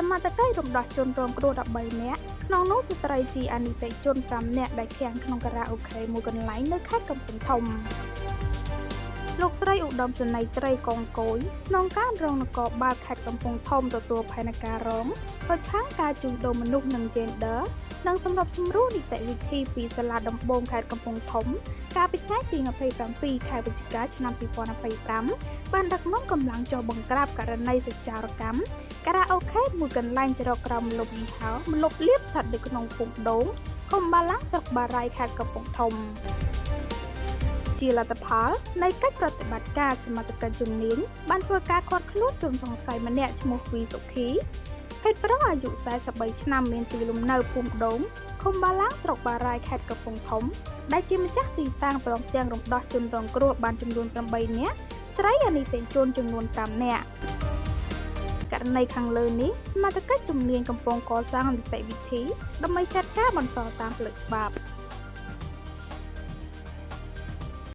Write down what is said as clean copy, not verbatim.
សមត្ថកិច្ចរំដោះជនរងគ្រោះ13នាក់ក្នុងនោះស្ត្រីជាអនីតិជន5នាក់ដែលឃាំងក្នុងការ៉ាអូខេមួយកន្លែងនៅខេត្តកំពង់ធំ។ លោកស្រីឧត្តមសេនីយ៍ត្រីកងកួយស្នងការរងនគរបាលខេត្តកំពង់ធំទទួលផែនការរងប្រឆាំងការជួញដូរមនុស្សនិង Gender និងសម្របសម្រួលនីតិវិធីពីសាលាដំបងខេត្តកំពង់ធំកាលពីថ្ងៃទី27ខែវិច្ឆិកាឆ្នាំ2025បានដឹកនាំកម្លាំងចុះបង្ក្រាបករណីសច្ចារកម្មការ៉ាអូខេមួយកន្លែងជ្រកក្រោមម្លប់យីហោម្លប់លៀបស្ថិតនៅក្នុងភូមិដូងឃុំបាឡាំងស្រុកបារាយខេត្តកំពង់ធំ។ ជាលទ្ធផលនៃកិច្ចប្រតិបត្តិការសមត្ថកិច្ចជំនាញបានធ្វើការឃាត់ខ្លួនជនសង្ស័យម្នាក់ឈ្មោះវីសុខីភេទប្រុសអាយុ43ឆ្នាំមានទីលំនៅភូមិដូងឃុំបាឡាំងស្រុកបារាយខេត្តកំពង់ធំដែលជាម្ចាស់ទីតាំងព្រមទាំងរំដោះជនរងគ្រោះបានចំនួន8នាក់ស្រីអនីតិជនចំនួន5នាក់ករណីខាងលើនេះសមត្ថកិច្ចជំនាញកំពុងកសាងនីតិវិធីដើម្បីចាត់ការបន្តតាមផ្លូវច្បាប់។